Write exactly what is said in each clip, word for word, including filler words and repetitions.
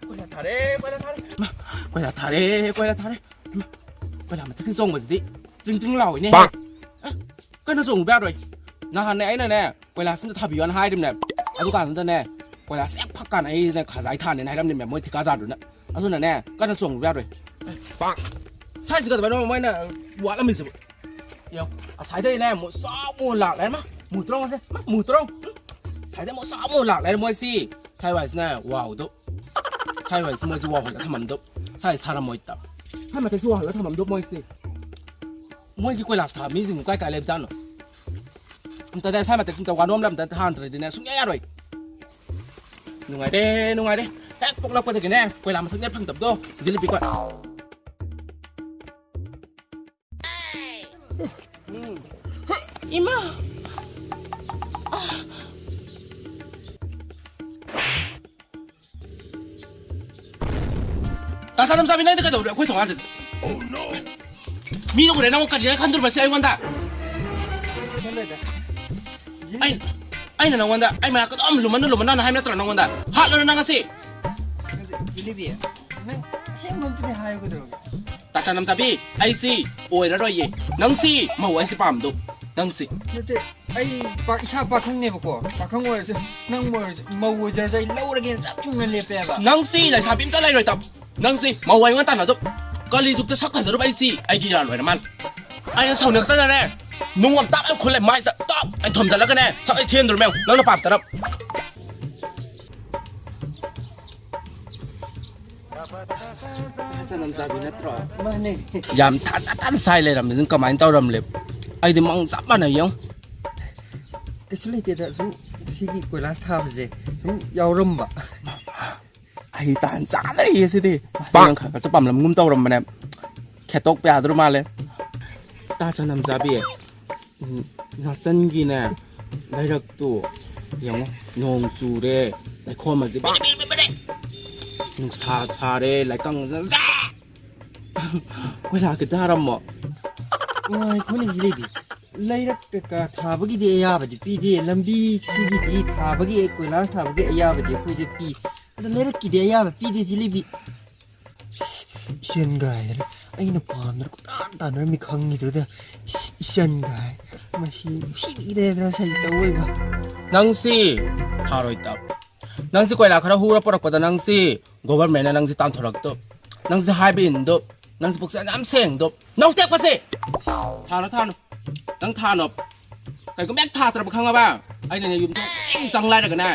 ꯀꯣꯏꯂꯥ ꯊꯥꯔꯦ, ꯀꯣꯏꯂꯥ ꯊꯥꯔꯦ꯫ ꯃꯥ, ꯀꯣꯏꯂꯥ ꯊꯥꯔꯦ, ꯀꯣꯏꯂꯥ ꯊꯥꯔꯦ꯫ ꯃꯥ, ꯀꯣꯏꯂꯥ ꯃꯊꯛꯇ ꯆꯣꯡꯕꯗꯨꯗꯤ ꯇ꯭ꯔꯤꯡ ꯇ꯭ꯔꯤꯡ ꯂꯥꯎꯏꯅꯦ꯫ ꯄꯥꯛ! ꯑꯦ, ꯀꯟꯅ ꯆꯣꯡꯉꯨꯕ ꯌꯥꯔꯣꯏ꯫ ꯅꯍꯥꯟꯅꯦ ꯑꯩꯅꯅꯦ ꯀꯣꯏꯂꯥꯁ ꯑꯝꯇ ꯊꯥꯕꯤꯌꯣꯅ ꯍꯥꯏꯔꯤꯕꯅꯦ꯫ ꯑꯗꯨꯀꯥꯟꯗꯨꯗꯅꯦ ꯀꯣꯏꯂꯥꯁ ꯍꯦꯛ ꯐꯛꯀꯥꯟꯗ ꯑꯩꯅ ꯈꯖꯥꯏ ꯊꯥꯅꯦꯅ ꯍꯥꯏꯔꯝꯂꯤꯕꯅꯦ ꯃꯣꯏ ꯊꯤꯀꯥꯗꯥꯔꯗꯨꯅ꯫ ꯑꯗꯨꯅꯅꯦ ꯀꯟꯅ ꯆꯣꯡꯉꯨꯕ ꯌꯥꯔꯣꯏ꯫ ꯄꯥꯛ! ꯁ꯭ꯋꯥꯏꯁꯤ ꯀꯩꯗꯧꯕꯩꯅꯣ ꯃꯣꯏꯅ ꯋꯥꯠꯂꯝꯃꯤꯁꯤꯕꯨ? ꯌꯦꯡꯉꯣ, ꯑꯁꯥꯏꯗꯩꯅꯦ ꯃꯨꯁꯨꯛ ꯃꯨ ꯂꯥꯛ ꯂꯩꯔꯝꯃꯦ꯫ ꯃꯨ ꯇꯔꯨꯛ ꯑꯁꯦ, ꯃꯨ ꯇꯔꯨꯛ꯫ ꯎꯝ꯫ ꯑꯁꯥꯏꯗꯩ ꯃꯨꯁꯨꯛ ꯃꯨ ꯂꯥꯛ ꯂꯩꯔꯝꯃꯣꯏ ꯁꯤ꯫ ꯁꯥꯏ ꯋꯥꯏꯁꯤꯅ ꯋꯥꯎꯗꯣ꯫ ꯁꯥꯏ ꯋꯥꯏꯁꯤ ꯃꯣꯏꯁꯤ ꯋꯥꯎꯍꯜꯂ ꯊꯝꯃꯝꯗꯣ꯫ ꯁꯥꯏ ꯁꯥꯔꯝꯃꯣꯏ ꯇ-꯫ ꯁꯥꯏ ꯃꯊꯛꯁꯤ ꯋꯥꯎꯍꯜꯂ ꯊꯝꯃꯝꯗꯣ ꯃꯣꯏꯁꯤ꯫ ꯃꯣꯏꯒꯤ ꯀꯣꯏꯂꯥꯁ ꯊꯥ ꯃꯤꯁꯤꯡ ꯀꯥꯏ ꯀꯥꯏ ꯂꯩꯕꯖꯥꯠꯅꯣ? ꯑꯝꯇꯅꯦ ꯁꯥꯏ ꯃꯊꯛꯁꯤ ꯑꯝꯇ ꯋꯥꯅꯣꯝꯂ ꯑꯝꯇ ꯊꯥꯟꯗ꯭ꯔꯗꯤꯅꯦ ꯁꯨꯡꯌꯥ ꯌꯥꯔꯣꯏ꯫ ꯅꯨꯡꯉꯥꯏꯔꯦ, ꯅꯨꯡꯉꯥꯏꯔꯦ꯫ ꯍꯦꯛ ꯄꯣꯛꯂꯛꯄꯗꯒꯤꯅꯦ ꯀꯣꯏꯂꯥ ꯃꯊꯛꯇ ꯐꯪꯗꯕꯗꯣ ꯖꯤꯂꯤꯕꯤ ꯀꯣꯏ-꯫ ꯏꯃꯥ! ꯇꯥ ꯁꯅꯝꯆꯥꯕꯤ, ꯅꯪꯗꯤ ꯀꯩꯗꯧꯔꯦ ꯑꯩꯈꯣꯏ ꯊꯣꯡꯒꯥꯟꯁꯤꯗ? ꯃꯤꯅ ꯎꯔꯦ ꯅꯪ ꯀꯔꯤꯅ ꯈꯟꯗꯣꯔꯤꯕ ꯁꯤ ꯑꯩꯉꯣꯟꯗ? ꯀꯩꯁꯨ ꯈꯟꯗꯦꯗ꯫ ꯑꯩ-, ꯑꯩꯅ ꯅꯪꯉꯣꯟꯗ ꯑꯩ ꯃꯅꯥꯛꯇ ꯑꯗꯨꯝ ꯂꯨꯃꯟꯅ ꯂꯨꯃꯟꯅ ꯍꯥꯏꯕ ꯅꯠꯇ꯭ꯔꯣ ꯅꯪꯉꯣꯟꯗ? ꯍꯥꯠꯂꯣꯅ ꯅꯪ ꯉꯁꯤ? ꯅꯠꯇꯦ, ꯖꯤꯂꯤꯕꯤ, ꯅꯪ ꯑꯁꯦꯡꯕ ꯑꯝꯇꯗꯤ ꯍꯥꯏꯌꯨ ꯀꯩꯗꯧꯔꯒꯦ? ꯇꯥ ꯁꯅꯝꯆꯥꯕꯤ, ꯑꯩꯁꯤ ꯑꯣꯏꯔꯔꯣꯏꯌꯦ꯫ ꯅꯪꯁꯤ ꯃꯧ ꯍꯥꯏꯁꯤ ꯄꯥꯝꯗꯣ꯫ ꯅꯪꯁꯤ꯫ ꯅꯠꯇꯦ, ꯑꯩ ꯄꯥ-, ꯏꯁꯥ ꯄꯥꯈꯪꯅꯦꯕꯀꯣ꯫ ꯄꯥꯈꯪ ꯑꯣꯏꯔꯁꯨ, ꯅꯪ ꯑꯣꯏꯔꯁꯨ, ꯃꯧ ꯑꯣꯏꯖꯔꯁꯨ ꯑꯩ ꯂꯧꯔꯒꯦꯅ ꯆꯞ ꯌꯨꯡꯅ ꯂꯦꯞꯄꯦꯕ꯫ ꯅꯪꯁꯤ ꯂꯩꯁꯥꯕꯤ ꯑꯝꯇ ꯂꯩꯔꯣꯏ ꯇꯞ꯫ ꯅꯪꯁꯤ ꯃꯧ ꯑꯩꯉꯣꯟꯗ ꯇꯥꯟꯅꯗꯨ꯫ ꯀꯂꯤ ꯖꯨꯛꯇ ꯁꯛ ꯐꯖꯔꯨꯕ ꯑꯩꯁꯤ ꯑꯩꯒꯤ ꯏꯔꯥꯜ ꯑꯣꯏꯔ ꯃꯥꯜꯂꯦ꯫ ꯑꯩꯅ ꯁꯥꯎꯅꯤꯡꯉꯛꯇꯅꯅꯦ, ꯅꯨꯡ ꯑꯃ ꯇꯥꯞ ꯑꯃ ꯈꯨꯜꯂꯦ, ꯃꯥꯏꯗ ꯇꯥꯞ ꯑꯩꯅ ꯊꯣꯝꯖꯤꯜꯂꯒꯅꯦ, ꯁꯛ ꯑꯩ ꯊꯦꯟꯗꯣꯔꯃꯦ ꯌꯦꯡꯉꯨ, ꯅꯪꯅ ꯄꯥꯝꯇꯅ꯫ ꯁꯅꯝ ꯆꯥꯕꯤ ꯅꯠꯇ꯭ꯔꯣ? ꯃꯥꯅꯦ꯫ ꯌꯥꯝ ꯊꯥꯖꯗꯅ ꯁꯥꯏ ꯂꯩꯔꯝꯃꯤꯗꯨꯅ ꯀꯃꯥꯏꯅ ꯇꯧꯔꯝꯂꯦ? ꯑꯩꯗꯤ ꯃꯑꯣꯡ ꯆꯞ ꯃꯥꯟꯅꯩ ꯌꯦꯡꯉꯨ꯫ ꯀꯩꯁꯨ ꯂꯩꯇꯦꯗ, ꯁꯨꯝ ꯁꯤꯒꯤ ꯀꯣꯏꯂꯥꯁ ꯊꯥꯕꯁꯦ ꯁꯨꯝ ꯌꯥꯎꯔꯝꯕ꯫ ꯑꯩ ꯇꯥꯟ ꯆꯥꯗ꯭ꯔꯦ ꯁꯤꯗꯤ꯫ ꯅꯪ ꯈꯔ ꯈꯔꯁꯨ ꯄꯥꯝꯂꯝꯒꯨꯝ ꯇꯧꯔꯝꯕꯅꯦ꯫ ꯈꯦꯠꯇꯣꯛꯄ ꯌꯥꯗ꯭ꯔꯣ ꯃꯥꯜꯂꯦ꯫ ꯇꯥ ꯁꯅꯝ ꯆꯥꯕꯤ꯫ ꯎꯝ, ꯅꯥꯆꯟꯒꯤꯅꯦ ꯂꯩꯔꯛꯇꯨ ꯌꯦꯡꯉꯣ, ꯅꯣꯡ ꯆꯨꯔꯦ, ꯂꯩꯈꯣꯝ ꯑꯁꯤ ꯕꯤꯔꯤ ꯕꯤꯔꯤ ꯕꯤꯔꯤ ꯕꯤꯔꯤ꯫ ꯅꯨꯡꯁꯥ ꯁꯥꯔꯦ, ꯂꯩꯀꯪ ꯖꯥ-꯫ ꯀꯣꯏꯂꯥ ꯈꯤꯇ ꯊꯥꯔꯝꯃꯣ꯫ ꯉꯥꯏꯈꯣꯅꯦ ꯖꯤꯂꯤꯕꯤ, ꯂꯩꯔꯛ ꯀꯩꯀꯥ ꯊꯥꯕꯒꯤꯗꯤ ꯑꯌꯥꯕꯗꯤ ꯄꯤꯗꯦ, ꯂꯝꯕꯤ ꯁꯤꯒꯤꯗꯤ ꯊꯥꯕꯒꯤ, ꯀꯣꯏꯂꯥꯁ ꯊꯥꯕꯒꯤ ꯑꯌꯥꯕꯗꯤ ꯑꯩꯈꯣꯏꯗ ꯄꯤ, ꯑꯗꯣ ꯂꯩꯔꯛꯀꯤꯗꯤ ꯑꯌꯥꯕ ꯄꯤꯗꯦ ꯖꯤꯂꯤꯕꯤ꯫ ꯏꯁ, ꯏꯆꯟꯒ ꯍꯥꯏꯗꯅ ꯑꯩꯅ ꯄꯥꯝꯗꯅ ꯀꯣꯏꯇꯥꯟ ꯇꯥꯟꯅꯔꯝꯃꯤ ꯈꯪꯉꯤꯗꯨꯗ꯫ ꯏꯁ, ꯏꯆꯟꯒ ꯍꯥꯏ꯫ ꯃꯁꯤ ꯅꯨꯡꯁꯤꯈꯤꯗ꯭ꯔꯦꯗꯅ ꯁꯩ ꯇꯧꯑꯣꯏꯕ꯫ ꯅꯪꯁꯤ ꯊꯥꯔꯣꯏ ꯇꯞ꯫ ꯅꯪꯁꯤ ꯀꯣꯏꯂꯥ ꯈꯔ ꯍꯨꯔ ꯄꯨꯔꯛꯄꯗ ꯅꯪꯁꯤ ꯒꯣꯚꯔꯃꯦꯟꯅ ꯅꯪꯁꯤ ꯇꯥꯟꯊꯣꯔꯛꯇꯣ꯫ ꯅꯪꯁꯤ ꯍꯥꯏꯕ ꯏꯟꯗꯣ꯫ ꯅꯪꯁꯤ ꯄꯨꯛꯆꯦꯜ ꯌꯥꯝ ꯁꯦꯡꯗꯣ꯫ ꯅꯧ ꯇꯦꯛꯄꯁꯤ! ꯊꯥꯅꯨ, ꯊꯥꯅꯨ꯫ ꯅꯪ ꯊꯥꯅꯣ꯫ ꯀꯩꯒꯨꯝꯕ ꯍꯦꯛ ꯊꯥꯗ꯭ꯔꯕ ꯈꯪꯉꯕ? ꯑꯩꯅꯅꯦ ꯌꯨꯝꯊꯣꯡ ꯈꯨꯗꯤꯡ ꯆꯪ ꯂꯥꯏꯔꯒꯅꯦ꯫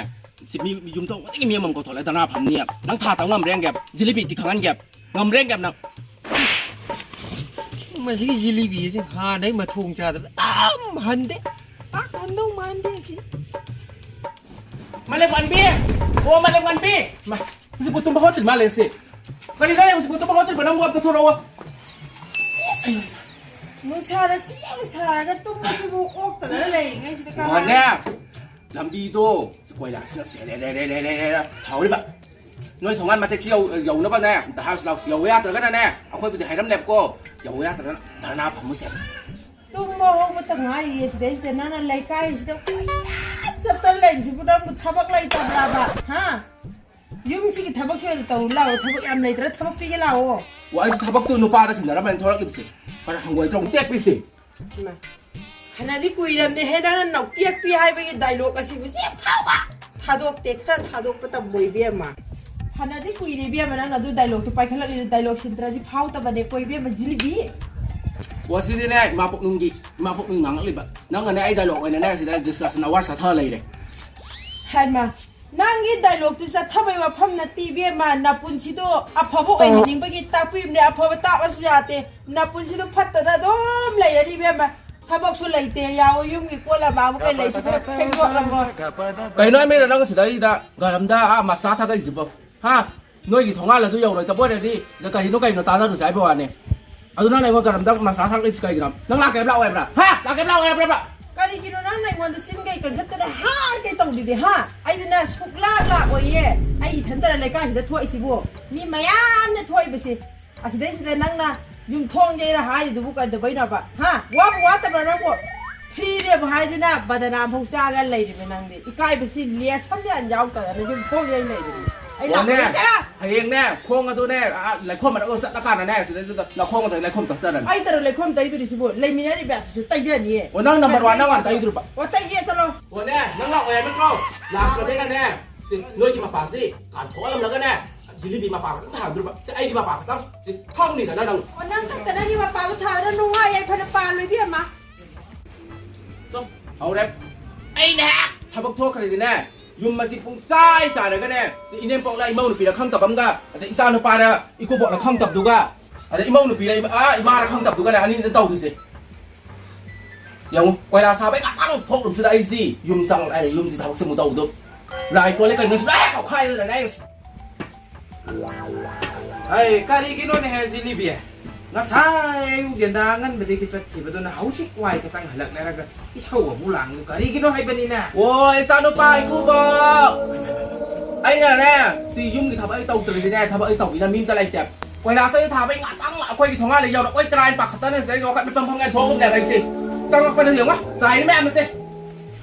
ꯁꯤ ꯃꯤ ꯌꯨꯝꯊꯣꯡ ꯈꯨꯗꯤꯡꯒꯤ ꯃꯤ ꯑꯃꯃꯝ ꯀꯧꯊꯣꯛꯂꯒ ꯙꯔꯅꯥ ꯐꯝꯅꯤ꯫ ꯅꯪ ꯊꯥꯗꯕ ꯉꯝꯕ꯭ꯔꯥ ꯌꯦꯡꯒꯦ꯫ ꯖꯤꯂꯤꯕꯤꯗꯤ ꯈꯪꯍꯟꯒꯦ꯫ ꯉꯝꯕ꯭ꯔꯥ ꯌꯦꯡꯒꯦ ꯅꯪ꯫ ꯃꯁꯤꯒꯤ ꯖꯤꯂꯤꯕꯤꯁꯦ ꯍꯥꯟꯅꯩ ꯃꯊꯣꯡ ꯆꯥꯗꯕ ꯌꯥꯝ ꯍꯟꯗꯦ꯫ ꯄꯥꯛ ꯍꯟꯗꯧ ꯃꯥꯟꯗꯦ ꯁꯤ꯫ ꯃꯥꯂꯦꯝ ꯉꯥꯟꯕꯤ! ꯑꯣ, ꯃꯥꯂꯦꯝ ꯉꯥꯟꯕꯤ! ꯃꯥ, ꯍꯧꯖꯤꯛꯄꯨ ꯇꯨꯝꯕ ꯍꯧꯒꯠꯇ꯭ꯔꯤ ꯃꯥꯜꯂꯦ ꯁꯤ꯫ ꯀꯔꯤꯅꯣ ꯍꯧꯖꯤꯛꯄꯨ ꯇꯨꯝꯕ ꯍꯧꯒꯠꯇ꯭ꯔꯤꯕ? ꯅꯪꯕꯨ ꯑꯝꯇ ꯊꯣꯔꯛꯑꯣ꯫ ꯅꯨꯡꯁꯥꯅ ꯁꯤ ꯌꯥꯝ ꯁꯥꯔꯒ ꯇꯨꯝꯕꯁꯤꯕꯨ ꯑꯣꯛꯇꯗꯅ ꯂꯩꯔꯤꯉꯩꯁꯤꯗ ꯀꯅꯥ ꯋꯥꯅꯦ! ꯂꯝꯕꯤꯗꯣ ꯀꯣꯏꯂꯥꯁꯅ ꯁꯦꯔꯦꯔꯦꯔꯦꯔꯦꯔꯦ ꯊꯥꯎꯔꯤꯕ꯫ ꯅꯣꯏ ꯊꯣꯡꯒꯥꯟ ꯃꯊꯛꯁꯤ ꯌꯧ-, ꯌꯧꯅꯕꯅꯦ, ꯑꯝꯇ ꯍꯥꯏꯔꯨꯁꯤ ꯂꯥꯎ꯫ ꯌꯧꯕ ꯌꯥꯗ꯭ꯔꯒꯅꯅꯦ, ꯑꯩꯈꯣꯏꯕꯨꯗꯤ ꯍꯥꯏꯔꯝꯂꯦꯕꯀꯣ, ꯌꯧꯕ ꯌꯥꯗ꯭ꯔꯒꯅ ꯙꯔꯅꯥ ꯐꯝꯃꯨꯁꯦ꯫ ꯇꯨꯝꯕ ꯍꯧꯕꯇ ꯉꯥꯏꯔꯤꯌꯦ, ꯁꯤꯗꯩꯁꯤꯗ ꯅꯪꯅ ꯂꯩꯀꯥꯏꯁꯤꯗ ꯀꯣꯏꯆꯠ ꯆꯠꯇꯅ ꯂꯩꯔꯤꯁꯤꯕꯨ ꯅꯪꯕꯨ ꯊꯕꯛ ꯂꯩꯇꯕ꯭ꯔꯥꯕ? ꯍꯥ? ꯌꯨꯝꯁꯤꯒꯤ ꯊꯕꯛꯁꯦ ꯑꯣꯏꯅ ꯇꯧꯔꯨ ꯂꯥꯛꯑꯣ, ꯊꯕꯛ ꯌꯥꯝ ꯂꯩꯇ꯭ꯔꯥ ꯊꯕꯛ ꯄꯤꯒꯦ ꯂꯥꯛꯑꯣ꯫ ꯑꯣ, ꯑꯩꯁꯨ ꯊꯕꯛꯇꯨ ꯅꯨꯄꯥꯗ ꯁꯤꯟꯅꯔꯝꯃꯦꯅ ꯊꯣꯔꯛꯂꯤꯕꯁꯦ꯫ ꯈꯔ ꯍꯪꯒꯣꯏ ꯇ꯭ꯔꯣꯡ ꯇꯦꯛꯄꯤꯁꯦ꯫ ꯏꯃꯥ, ꯐꯅꯗꯤ ꯀꯨꯏꯔꯕꯅꯦꯍꯦ ꯅꯪꯅ ꯅꯧꯇꯦꯛꯄꯤ ꯍꯥꯏꯕꯒꯤ ꯗꯥꯏꯂꯣꯛ ꯑꯁꯤ ꯍꯧꯖꯤꯛ ꯐꯥꯎꯕ ꯊꯥꯗꯣꯛꯇꯦ꯫ ꯈꯔ ꯊꯥꯗꯣꯛꯄ ꯇꯝꯃꯣ ꯏꯕꯦꯝꯃ꯫ ꯐꯅꯗꯤ ꯀꯨꯏꯔꯦ ꯏꯕꯦꯝꯃ ꯅꯪꯅ ꯑꯗꯨ ꯗꯥꯏꯂꯣꯛꯇꯨ ꯄꯥꯏꯈꯠꯂꯛꯂꯤꯗꯨ, ꯗꯥꯏꯂꯣꯛ ꯁꯤꯟꯗ꯭ꯔꯗꯤ ꯐꯥꯎꯗꯕꯅꯦꯀꯣ ꯏꯕꯦꯝꯃ ꯖꯤꯂꯤꯕꯤ꯫ ꯑꯣ, ꯁꯤꯗꯤꯅꯦ ꯏꯃꯥ ꯄꯣꯛꯅꯨꯡꯒꯤ, ꯏꯃꯥ ꯄꯣꯛꯅꯨꯡ ꯉꯥꯡꯉꯛꯂꯤꯕ꯫ ꯅꯪꯅꯅꯦ ꯑꯩ ꯗꯥꯏꯂꯣꯛ ꯑꯣꯏꯅꯅꯦ ꯁꯤꯗ discussion hour ꯆꯠꯊꯔ ꯂꯩꯔꯦ꯫ ꯍꯥꯏꯃ, ꯅꯪꯒꯤ ꯗꯥꯏꯂꯣꯛꯇꯨ ꯆꯠꯊꯕꯩ ꯋꯥꯐꯝ ꯅꯠꯇꯦ ꯏꯕꯦꯝꯃ, ꯅꯄꯨꯟꯁꯤꯗꯣ ꯑꯐꯕ ꯑꯣꯏꯍꯟꯅꯤꯡꯕꯒꯤ ꯇꯥꯛꯄꯤꯕꯅꯦ, ꯑꯐꯕ ꯇꯥꯛꯂꯁꯨ ꯌꯥꯗꯦ, ꯅꯄꯨꯟꯁꯤꯗꯣ ꯐꯠꯇꯅ ꯑꯗꯨꯝ ꯂꯩꯔꯅꯤ ꯏꯕꯦꯝꯃ, ꯊꯕꯛꯁꯨ ꯂꯩꯇꯦ, ꯌꯥꯎꯋꯣ ꯌꯨꯝꯒꯤ ꯀꯣꯜ ꯑꯃ ꯑꯃ ꯀꯩ ꯂꯩꯁꯨ ꯈꯔ ꯐꯦꯡꯗꯣꯛꯂꯝꯃꯣ꯫ ꯀꯩꯅꯣ ꯍꯥꯏꯃꯤꯔ ꯅꯪ ꯁꯤꯗꯩꯗ ꯒꯔꯝꯗ ꯑꯥ ꯃꯁꯂꯥ ꯊꯥꯗꯩꯁꯤꯕꯣ? ꯍꯥ? ꯅꯣꯏꯒꯤ ꯊꯣꯡꯒꯥꯜ ꯑꯗꯨ ꯌꯧꯔꯣꯏꯗꯕ ꯑꯣꯏꯔꯗꯤ ꯁꯤꯗ ꯀꯔꯤꯅꯣ ꯀꯩꯅꯣ ꯇꯥꯟꯅꯔꯨꯁꯦ ꯍꯥꯏꯕ ꯋꯥꯅꯦ꯫ ꯑꯗꯨ ꯅꯪꯅ ꯑꯩꯉꯣꯟꯗ ꯒꯔꯝꯗ ꯃꯁꯂꯥ ꯊꯥꯛꯂꯛꯏꯁꯤ ꯀꯩꯒꯤꯅꯣ? ꯅꯪ ꯂꯥꯛꯀꯦ ꯍꯥꯏꯕ ꯂꯥꯛꯑꯣ ꯍꯥꯏꯕ꯭ꯔꯥ? ꯍꯥ? ꯂꯥꯛꯀꯦ ꯍꯥꯏꯕ ꯂꯥꯛꯑꯣ ꯍꯥꯏꯕ꯭ꯔꯕ? ꯀꯔꯤꯒꯤꯅꯣ ꯅꯪꯅ ꯑꯩꯉꯣꯟꯗ ꯆꯤꯟ ꯀꯩ ꯀꯟꯈꯠꯇꯅ ꯍꯥꯔ ꯀꯩ ꯇꯧꯗꯣꯏꯗꯤ, ꯍꯥ? ꯑꯩꯗꯤꯅ ꯁꯨꯛꯂꯥꯛ ꯂꯥꯛꯑꯣꯏꯌꯦ꯫ ꯑꯩ ꯏꯊꯟꯇꯔ ꯂꯩꯀꯥꯏꯁꯤꯗ ꯊꯣꯛꯏꯁꯤꯕꯨ? ꯃꯤ ꯃꯌꯥꯝꯅ ꯊꯣꯛꯏꯕꯁꯤ꯫ ꯑꯁꯤꯗꯩꯁꯤꯗ ꯅꯪꯅ ꯌꯨꯝꯊꯣꯡ ꯌꯩꯔ ꯍꯥꯏꯔꯤꯗꯨꯕꯨ ꯀꯩꯗꯧꯕꯩꯅꯣꯕ? ꯍꯥ? ꯋꯥꯕꯨ ꯋꯥꯠꯇꯕ꯭ꯔꯥ ꯅꯪꯕꯨ? ꯐ꯭ꯔꯤꯅꯦꯕꯨ ꯍꯥꯏꯗꯨꯅ ꯕꯗꯅꯥꯝ ꯐꯥꯎ ꯆꯥꯒ ꯂꯩꯔꯤꯕ ꯅꯪꯗꯤ꯫ ꯏꯀꯥꯏꯕꯁꯤ ꯂꯦꯁ ꯑꯃ ꯌꯥꯝ ꯌꯥꯎꯗꯗꯅ ꯌꯨꯝꯊꯣꯡ ꯌꯩ ꯂꯩꯔꯤꯕꯅꯤ꯫ ꯑꯩ ꯂꯥꯛꯑꯣ, ꯍꯣꯅꯦ, ꯆꯠꯂꯣ! ꯍꯌꯦꯡꯅꯦ, ꯈꯣꯡ ꯑꯗꯨꯅꯦ, ꯑꯥ, ꯂꯩꯈꯣꯝ ꯃꯔꯛ ꯆꯠꯂꯀꯥꯟꯗꯅꯦ, ꯁꯤꯗꯩꯁꯤꯗ ꯂꯩꯈꯣꯝ ꯑꯗꯨ ꯂꯩꯈꯣꯝ ꯇꯛꯆꯔꯅꯤ꯫ ꯑꯩ ꯇꯧꯔ ꯂꯩꯈꯣꯝ ꯇꯩꯗꯣꯔꯤꯁꯤꯕꯨ? ꯂꯩꯃꯤꯟꯅꯔꯤꯕ ꯃꯌꯥꯝꯁꯤꯁꯨ ꯇꯩꯖꯅꯤꯌꯦ꯫ ꯑꯣ, ꯅꯪ ꯅꯝꯕꯔ ꯋꯥꯟ ꯅꯪ ꯋꯥꯟ ꯇꯩꯗꯣꯔꯤꯕ? ꯑꯣ, ꯇꯩꯒꯦ ꯆꯠꯂꯣ꯫ ꯑꯣꯅꯦ, ꯅꯪ ꯂꯥꯛꯑꯣꯏ ꯍꯥꯏꯕ ꯅꯠꯇ꯭ꯔꯣ? ꯂꯥꯛꯇ꯭ꯔꯕꯅꯤꯅꯅꯦ, ꯁꯤ ꯅꯣꯏꯒꯤ ꯃꯄꯥꯁꯤ ꯀꯥꯟꯊꯣꯛꯍꯜꯂꯝꯂꯒꯅꯦ, ꯖꯤꯂꯤꯕꯤ ꯃꯄꯥ ꯈꯛꯇꯪ ꯊꯥꯍꯟꯗꯣꯔꯤꯕ꯫ ꯁꯤ ꯑꯩꯒꯤ ꯃꯄꯥ ꯈꯛꯇꯪ꯫ ꯁꯤ ꯈꯪꯅꯤꯗꯅ ꯅꯪ꯫ ꯑꯣ, ꯅꯪ ꯈꯛꯇ ꯅꯪꯒꯤ ꯃꯄꯥꯗꯣ ꯊꯥꯗꯅ ꯅꯨꯡꯉꯥꯏ ꯌꯥꯏꯐꯅ ꯄꯥꯜꯂꯣ ꯏꯕꯦꯝꯃ꯫ ꯇꯣ, ꯍꯧꯔꯦ꯫ ꯑꯩꯅ ꯍꯦꯛ ꯊꯕꯛ ꯊꯣꯛꯈ꯭ꯔꯗꯤꯅꯦ, ꯌꯨꯝ ꯑꯁꯤ ꯄꯨꯡꯆꯥꯏ ꯆꯥꯏꯔꯒꯅꯦ, ꯁꯤ ꯏꯅꯦꯝꯄꯣꯛꯂ ꯏꯃꯧ ꯅꯨꯄꯤꯔ ꯈꯪꯗꯕ ꯑꯃꯒ, ꯑꯗꯩ ꯏꯆꯥ ꯅꯨꯄꯥꯔ ꯏꯀꯨꯕꯣꯛꯂ ꯈꯪꯗꯕꯗꯨꯒ, ꯑꯗꯩ ꯏꯃꯧ ꯅꯨꯄꯤꯔ ꯏꯃ-, ꯑꯥ, ꯏꯃꯥꯔ ꯈꯪꯗꯕꯗꯨꯒꯅꯦ, ꯑꯅꯤꯁꯤꯅ ꯇꯧꯗꯣꯏꯁꯦ꯫ ꯌꯦꯡꯉꯨ, ꯀꯣꯏꯂꯥ ꯁꯥꯕꯩ ꯉꯥꯛꯇꯪ ꯊꯣꯛꯂꯨꯕꯁꯤꯗ ꯑꯩꯁꯤ ꯌꯨꯝ ꯆꯪ-, ꯑꯩ ꯌꯨꯝꯁꯤ ꯊꯕꯛꯁꯦ ꯑꯃꯨꯛ ꯇꯧꯗꯣ꯫ ꯂꯥꯏ ꯀꯣꯜꯂꯦ ꯀꯩꯅꯣꯁꯨ ꯂꯣꯏ ꯀꯧꯈꯥꯏꯗꯅ ꯑꯩ꯫ ꯑꯩ ꯀꯔꯤꯒꯤꯅꯣꯅꯦꯍꯦ ꯖꯤꯂꯤꯕꯤ? ꯉꯁꯥꯏ ꯑꯌꯨꯛ ꯌꯦꯟꯗꯥ ꯑꯉꯟꯕꯗꯒꯤ ꯆꯠꯈꯤꯕꯗꯨꯅ ꯍꯧꯖꯤꯛ ꯋꯥꯏ ꯈꯛꯇꯪ ꯍꯜꯂꯛꯅꯔꯒ ꯏꯁꯧ ꯑꯃꯨꯛ ꯂꯥꯡꯉꯤꯗꯨ ꯀꯔꯤꯒꯤꯅꯣ ꯍꯥꯏꯕꯅꯤꯅꯦ? ꯑꯣ, ꯏꯆꯥꯅꯨꯄꯥ ꯏꯀꯨꯕꯣꯛ! ꯑꯩꯅꯅꯦ, ꯁꯤ ꯌꯨꯝꯒꯤ ꯊꯕꯛ ꯑꯩ ꯇꯧꯗ꯭ꯔꯗꯤꯅꯦ, ꯊꯕꯛ ꯑꯩ ꯇꯧꯕꯤꯅ ꯃꯤ ꯑꯝꯇ ꯂꯩꯇꯦ꯫ ꯀꯣꯏꯂꯥꯁ ꯑꯩ ꯊꯥꯕꯩ ꯉꯥꯛꯇꯪ ꯑꯩꯈꯣꯏꯒꯤ ꯊꯣꯡꯒꯥꯜꯗ ꯌꯧꯔꯛꯑꯣꯏ ꯇꯔꯥ ꯄꯥꯈꯠꯇꯅ ꯁꯤꯗꯩ ꯋꯥꯀꯠ ꯃꯤꯐꯝ ꯐꯝꯉꯥꯏ ꯊꯣꯛꯑꯒꯨꯝꯅꯦꯕ ꯑꯩꯁꯦ꯫ ꯆꯪꯉꯛꯄꯗ ꯌꯦꯡꯉꯣ, ꯆꯥꯏꯔꯤ ꯃꯌꯥꯝ ꯑꯁꯦ꯫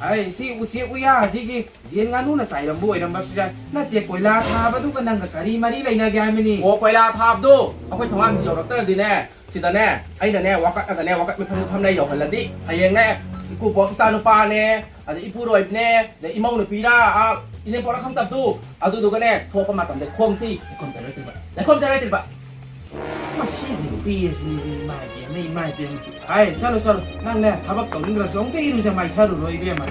ꯑꯩ ꯁꯤ ꯎꯆꯦꯛ ꯎꯌꯥ ꯑꯗꯒꯤ ꯌꯦꯟ ꯉꯥꯅꯨꯅ ꯆꯥꯏꯔꯝꯕ ꯑꯣꯏꯔꯝꯕꯁꯨ ꯌꯥꯏ꯫ ꯅꯠꯇꯦ, ꯀꯣꯏꯂꯥ ꯊꯥꯕꯗꯨꯒ ꯅꯪꯒ ꯀꯔꯤ ꯃꯔꯤ ꯂꯩꯅꯒꯦ ꯍꯥꯏꯕꯅꯤ? ꯑꯣ, ꯀꯣꯏꯂꯥ ꯊꯥꯕꯗꯣ ꯑꯩꯈꯣꯏ ꯊꯣꯡꯒꯥꯟꯁꯤ ꯌꯧꯔꯛꯇ꯭ꯔꯗꯤꯅꯦ, ꯁꯤꯗꯅꯦ, ꯑꯩꯅꯅꯦ, ꯋꯥꯀꯠꯂꯒꯅꯦ, ꯋꯥꯀꯠ ꯃꯤꯐꯝꯗꯨ ꯐꯝꯅ ꯌꯧꯍꯜꯂꯗꯤ, ꯍꯌꯦꯡꯅꯦ, ꯏꯀꯨꯕꯣꯛ ꯏꯆꯥꯅꯨꯄꯥꯅꯦ, ꯑꯗꯩ ꯏꯄꯨꯔꯣꯏꯕꯅꯦ, ꯑꯗꯩ ꯏꯃꯧ ꯅꯨꯄꯤꯔꯥ, ꯑꯥ, ꯏꯅꯦꯝꯄꯣꯛꯂ ꯈꯪꯗꯕꯗꯨ, ꯑꯗꯨꯗꯨꯒꯅꯦ, ꯊꯣꯛꯄ ꯃꯇꯝꯗ ꯈꯣꯡꯁꯤ ꯂꯩꯈꯣꯝ ꯇꯩꯔꯣꯏꯗ꯭ꯔꯤꯕ, ꯂꯩꯈꯣꯝ ꯇꯩꯔꯣꯏꯗ꯭ꯔꯤꯕ꯫ ꯃꯁꯤꯒꯤ ꯅꯨꯄꯤ ꯑꯁꯤꯗꯤ ꯏꯃꯥ ꯏꯕꯦꯝꯃ, ꯏꯃꯥ ꯏꯕꯦꯝꯃ꯫ ꯍꯥꯏ, ꯆꯠꯂꯣ, ꯆꯠꯂꯣ꯫ ꯅꯪꯅꯦ, ꯊꯕꯛ ꯇꯧꯅꯤꯡꯗ꯭ꯔꯁꯨ ꯑꯃꯨꯛꯇ ꯏꯔꯨꯖ ꯃꯥꯏꯊꯔꯨꯔꯣ, ꯏꯕꯦꯝꯃ꯫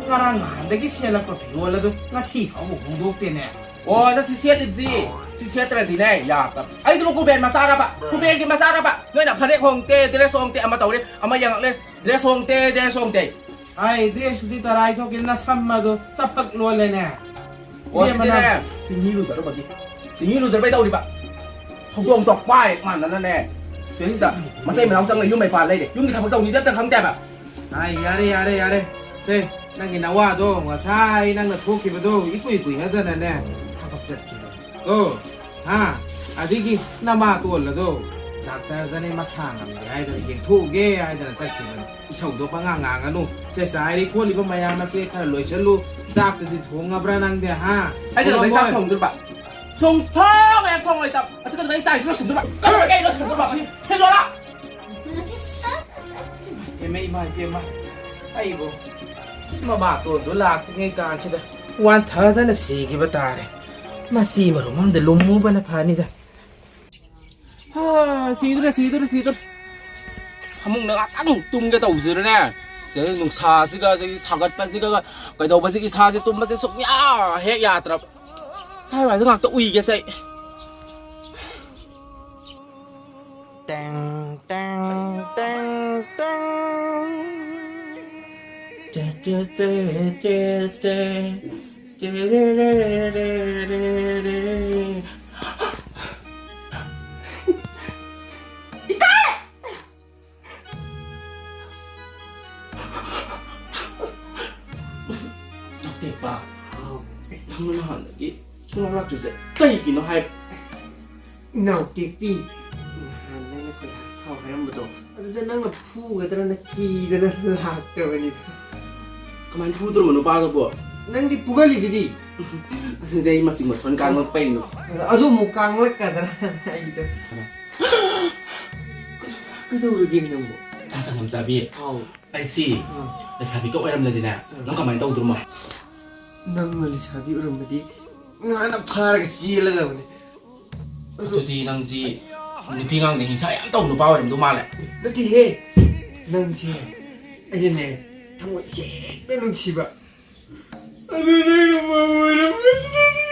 ꯉꯔꯥꯡ ꯅꯍꯥꯟꯗꯒꯤ ꯁꯦꯠꯂꯛꯄ ꯐꯤꯔꯣꯜ ꯑꯗꯨ ꯉꯁꯤ ꯐꯥꯎꯕ ꯍꯣꯡꯗꯣꯛꯇꯦꯅꯦ꯫ ꯑꯣ, ꯅꯪ ꯁꯤ ꯁꯦꯠꯂꯤꯕꯁꯤ, ꯁꯤ ꯁꯦꯠꯇ꯭ꯔꯗꯤꯅꯦ, ꯌꯥꯗꯕ꯫ ꯑꯩꯁꯤꯕꯨ ꯀꯨꯕꯦꯔ ꯃꯆꯥꯔꯕ? ꯀꯨꯕꯦꯔꯒꯤ ꯃꯆꯥꯔꯕ? ꯅꯣꯏꯅ ꯐꯅꯦꯛ ꯍꯣꯡꯇꯦ, ꯗ꯭ꯔꯦꯁ ꯍꯣꯡꯇꯦ, ꯑꯃ ꯇꯧꯔꯦ, ꯑꯃ ꯌꯦꯡꯉꯛꯂꯦ, ꯗ꯭ꯔꯦꯁ ꯍꯣꯡꯇꯦ, ꯗ꯭ꯔꯦꯁ ꯍꯣꯡꯇꯦ꯫ ꯑꯩ ꯗ꯭ꯔꯦꯁꯇꯨꯗꯤ ꯇꯔꯥꯏ ꯊꯣꯛꯀꯦ, ꯅꯁꯝ ꯑꯗꯣ ꯆꯞꯐꯛ ꯂꯣꯜꯂꯦꯅꯦ꯫ ꯑꯣ, ꯏꯕꯦꯝꯃ, ꯁꯤꯗꯤꯅꯦ꯫ ꯅꯪ ꯆꯤꯡꯍꯤ ꯂꯨꯖꯔꯨꯕꯒꯤ꯫ ꯆꯤꯡꯍꯤ ꯂꯨꯖꯔꯨꯕꯩ ꯇꯧꯔꯤꯕ꯫ ꯍꯧꯗꯣꯡ ꯇꯣꯛꯄꯥꯏ ꯃꯥꯟꯗꯅꯅꯦ꯫ ꯁꯤꯗꯩꯁꯤꯗ ꯃꯇꯩ ꯃꯅꯥꯎ ꯆꯪꯉ ꯌꯨꯝ ꯃꯩ ꯄꯥꯜ ꯂꯩꯔꯦ꯫ ꯌꯨꯝꯒꯤ ꯊꯕꯛ ꯇꯧꯅꯤꯗꯤ ꯑꯝꯇ ꯈꯪꯗꯦꯕ꯫ ꯑꯥꯏ, ꯌꯥꯔꯦ, ꯌꯥꯔꯦ, ꯌꯥꯔꯦ꯫ ꯁꯦ, ꯅꯪꯒꯤ ꯅꯋꯥꯗꯣ ꯉꯁꯥꯏ ꯅꯪꯅ ꯊꯣꯛꯈꯤꯕꯗꯣ ꯏꯀꯨꯏ ꯀꯨꯏꯅꯗꯅꯅꯦ ꯊꯕꯛ ꯆꯠꯈꯤꯕ꯫ ꯑꯣ, ꯍꯥ? ꯑꯗꯒꯤ ꯅꯃꯥꯇꯣꯜ ꯑꯗꯣ ꯗꯥꯛꯇꯔꯗꯅꯦ ꯃꯁꯥ ꯉꯝꯗꯦ ꯍꯥꯏꯗꯅ ꯌꯦꯡꯊꯣꯛꯎꯒꯦ ꯍꯥꯏꯗꯅ ꯆꯠꯈꯤꯕꯅꯤ꯫ ꯏꯁꯧꯗꯣ ꯄꯉꯥꯡ ꯉꯥꯡꯒꯅꯨ꯫ ꯁꯦ, ꯆꯥꯏꯔꯤ ꯈꯣꯠꯂꯤꯕ ꯃꯌꯥꯝ ꯑꯁꯦ ꯈꯔ ꯂꯣꯏꯁꯜꯂꯨ꯫ ꯆꯥꯛꯇꯨꯗꯤ ꯊꯣꯡꯉꯕ꯭ꯔꯥ ꯅꯪꯗꯤ, ꯍꯥ? ꯑꯩꯅ ꯀꯩꯗꯧꯕꯩ ꯆꯥꯛ ꯊꯣꯡꯉꯝꯃꯣꯏ꯫ ꯊꯣꯡꯗꯣꯏꯕ? ꯁꯨꯡꯊꯣꯡ ꯍꯦꯛ ꯊꯣꯡꯉꯣꯏꯗꯕ꯫ ꯑꯁꯤ ꯀꯩꯗꯧꯕꯩ ꯆꯥꯛ ꯂꯣꯏꯁꯟꯗꯣꯏꯕ? ꯀꯩꯗꯧꯕꯩ ꯂꯣꯏꯁꯟꯗꯣꯏꯕ? ꯁꯤ ꯊꯤꯜꯂꯣꯔꯥ? ꯏꯃꯥ, ꯏꯃꯥ, ꯏꯃꯥ꯫ ꯑꯩꯕꯨ ꯃꯃꯥꯇꯣꯟꯗꯨ ꯂꯥꯛꯇ꯭ꯔꯤꯉꯩ ꯀꯥꯟꯁꯤꯗ ꯋꯥꯟꯊꯗꯅ ꯁꯤꯈꯤꯕ ꯇꯥꯔꯦ꯫ ꯃꯁꯤ ꯃꯔꯨꯝ ꯑꯃꯗ ꯂꯨꯝꯃꯨꯕꯅ ꯐꯅꯤꯗ꯫ ꯍꯥ, ꯁꯤꯗꯣꯔꯦ, ꯁꯤꯗꯣꯔꯦ, ꯁꯤꯗꯣꯔꯦ꯫ ꯐꯃꯨꯡꯗ ꯉꯥꯛꯇꯪ ꯇꯨꯝꯒꯦ ꯇꯧꯕꯁꯤꯗꯅꯦ, ꯁꯤꯗ ꯅꯨꯡꯁꯥꯁꯤꯒ, ꯑꯗꯒꯤ ꯁꯥꯒꯠꯄꯁꯤꯒ, ꯀꯩꯗꯧꯕꯁꯤꯒꯤ ꯏꯁꯥꯁꯦ ꯇꯨꯝꯕꯁꯦ ꯁꯨꯡꯌꯥ ꯍꯦꯛ ꯌꯥꯗ꯭ꯔꯕ꯫ ꯁ꯭ꯋꯥꯏ ꯋꯥꯏꯗ ꯉꯥꯛꯇ ꯎꯏꯒꯦꯁꯦ ꯑꯩ꯫ ꯇꯦꯡ, ꯇꯦꯡ, ꯇꯦꯡ, ꯇꯦꯡ꯫ ꯇꯦ, ꯇꯦ, ꯇꯦ, ꯇꯦ, ꯇꯦ꯫ ꯇꯦ, ꯔꯦ, ꯔꯦ, ꯔꯦ, ꯔꯦ, ꯔꯦ꯫ ꯏꯀꯥꯏ! ꯆꯥꯎꯇꯦꯛꯄ꯫ ꯍꯥꯎ꯫ ꯅꯪ ꯅꯍꯥꯟꯗꯒꯤ ꯁꯨꯡꯂꯥꯛ ꯂꯥꯛꯇ꯭ꯔꯤꯁꯦ ꯀꯩꯒꯤꯅꯣ ꯍꯥꯏꯕ? ꯏꯅꯥꯎꯇꯦꯛꯄꯤ, ꯅꯍꯥꯟ ꯅꯪꯅ ꯀꯣꯏꯂꯥꯁ ꯊꯥꯎ ꯍꯥꯏꯔꯝꯕꯗꯣ, ꯑꯗꯨꯗ ꯅꯪꯅ ꯐꯨꯒꯗ꯭ꯔꯅ ꯀꯤꯗꯅ ꯂꯥꯛꯇꯕꯅꯤꯗ꯫ ꯀꯃꯥꯏꯅ ꯐꯨꯗꯣꯔꯤꯕ ꯅꯨꯄꯥꯗꯨꯕꯣ? ꯅꯪꯗꯤ ꯐꯨꯒꯜꯂꯤꯗꯨꯗꯤ꯫ ꯑꯗꯨꯗꯤ ꯑꯩ ꯃꯆꯤꯡ ꯃꯁꯣꯟ ꯀꯥꯡꯂꯛꯄꯩꯅꯣ꯫ ꯑꯗꯨ ꯑꯃꯨꯛ ꯀꯥꯡꯂꯛꯀꯗ꯭ꯔꯥ ꯑꯩꯗꯣ? ꯀꯩꯗꯧꯔꯒꯦ ꯅꯪꯕꯣ? ꯇꯥ ꯁꯪꯒꯝ ꯆꯥꯕꯤ꯫ ꯍꯥꯎ꯫ ꯑꯩꯁꯤ ꯑꯥ꯫ ꯂꯩꯁꯥꯕꯤꯒ ꯑꯣꯏꯔꯝꯂꯗꯤꯅꯦ, ꯑꯥ꯫ ꯅꯪ ꯀꯃꯥꯏꯅ ꯇꯧꯗꯣꯔꯤꯃꯣ? ꯅꯪꯅ ꯂꯩꯁꯥꯕꯤ ꯑꯣꯏꯔꯝꯃꯗꯤ ꯉꯥꯅ ꯐꯥꯔꯒ ꯆꯦꯜꯂꯗꯕꯅꯤ꯫ ꯑꯗꯨꯗꯤ ꯅꯪꯁꯤ ꯅꯨꯄꯤ ꯑꯉꯥꯡꯗ ꯍꯤꯡꯁꯥ ꯌꯥꯝ ꯇꯧꯕ ꯅꯨꯄꯥ ꯑꯣꯏꯔꯝꯗꯧ ꯃꯥꯜꯂꯦ꯫ ꯅꯠꯇꯦꯍꯦ, ꯅꯪꯁꯦ ꯑꯩꯅꯅꯦ ꯊꯃꯣꯏ ꯁꯦꯡꯅ ꯅꯨꯡꯁꯤꯕ꯫ ꯑꯗꯨ ꯅꯪꯅ ꯃꯧ ꯑꯣꯏꯔꯝꯕꯁꯤꯗꯗꯤ꯫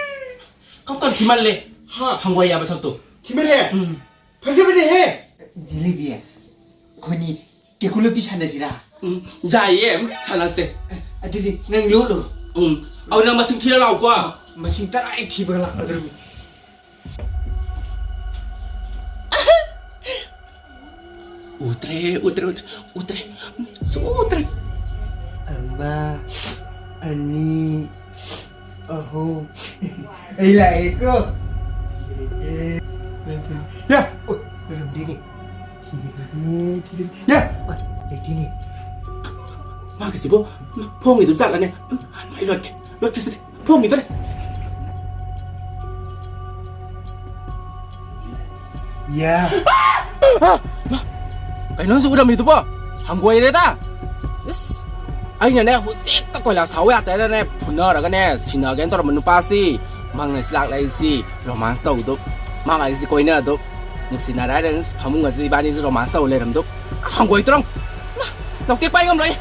ꯀꯞ ꯀꯞ ꯊꯤꯃꯜꯂꯦ꯫ ꯍꯥ? ꯍꯪꯒꯣꯏ ꯌꯥꯕ ꯁꯛꯇꯣ꯫ ꯊꯤꯃꯜꯂꯦ? ꯎꯝ꯫ ꯐꯖꯕꯅꯦꯍꯦ! ꯖꯤꯂꯤꯕꯤ, ꯑꯩꯈꯣꯏꯅꯤ ꯀꯦꯀꯨ ꯂꯣꯠꯄꯤ ꯁꯥꯟꯅꯁꯤꯔꯥ? ꯎꯝ, ꯌꯥꯏꯌꯦ, ꯎꯝ, ꯁꯥꯟꯅꯁꯦ꯫ ꯑꯗꯨꯗꯤ ꯅꯪ ꯂꯣꯠꯂꯣ꯫ ꯎꯝ, ꯑꯗꯨ ꯅꯪ ꯃꯁꯤꯡ ꯊꯤꯔ ꯂꯥꯛꯎꯀꯣ꯫ ꯃꯁꯤꯡ ꯇꯔꯥ ꯍꯦꯛ ꯊꯤꯕꯒ ꯂꯥꯛꯀꯗꯧꯔꯤꯕꯅꯤ꯫ ꯎꯗ꯭ꯔꯦ, ꯎꯗ꯭ꯔꯦ, ꯎꯗ꯭ꯔꯦ, ꯎꯗ꯭ꯔꯦ꯫ ꯁꯨꯡꯎ ꯎꯗ꯭ꯔꯦ꯫ ꯑꯃ, ꯑꯅꯤ, ꯑꯍꯨꯝ꯫ ꯑꯩ ꯂꯥꯛꯑꯦꯀꯣ꯫ ꯌꯥ! ꯑꯣ, ꯂꯩꯔꯝꯗꯦ꯫ ꯊꯤꯔꯦ, ꯊꯤꯔꯦ, ꯊꯤꯔꯦ꯫ ꯌꯥ! ꯂꯩꯇꯦꯅꯦ꯫ ꯃꯥꯒꯤꯁꯤꯕꯨ ꯐꯣꯡꯉꯤꯗꯨ ꯖꯥꯠꯂꯅꯦ? ꯃꯥꯏ ꯂꯣꯠꯀꯦ, ꯂꯣꯠꯀꯦꯁꯤꯗꯤ꯫ ꯐꯣꯡꯉꯤꯗꯨꯅꯦ꯫ ꯌꯥ! ꯀꯩꯅꯣ ꯍꯧꯖꯤꯛ ꯎꯔꯝꯃꯤꯗꯨꯕꯣ? ꯍꯪꯒꯣꯏꯔꯦꯗ꯫ ꯏꯁ! ꯑꯩꯅꯅꯦ, ꯍꯧꯖꯤꯛꯇ ꯀꯣꯏꯂꯥꯁ ꯊꯥꯎ ꯌꯥꯗ꯭ꯔꯦꯅꯅꯦ, ꯐꯨꯅꯔꯒꯅꯦ, ꯁꯤꯟꯅꯒꯦꯅ ꯇꯧꯔꯝꯕ ꯅꯨꯄꯥꯁꯤ, ꯃꯪꯅ ꯁꯤ ꯂꯥꯛꯂꯛꯏꯁꯤ, ꯔꯣꯃꯥꯟꯁ ꯇꯧꯗꯨ, ꯃꯥ ꯉꯥꯏꯁꯤ ꯀꯣꯏꯅꯗꯨ, ꯅꯨꯡꯁꯤꯅꯔꯦ ꯍꯥꯏꯔꯦ, ꯐꯃꯨꯡ ꯑꯁꯤꯗ ꯏꯕꯥꯅꯤꯁꯤ ꯔꯣꯃꯥꯟꯁ ꯇꯧ ꯂꯩꯔꯝꯗꯨ, ꯍꯪꯒꯣꯏ ꯇ꯭ꯔꯣꯡ! ꯂꯧꯇꯦꯛ ꯄꯥꯏ ꯉꯝꯂꯣꯏ꯫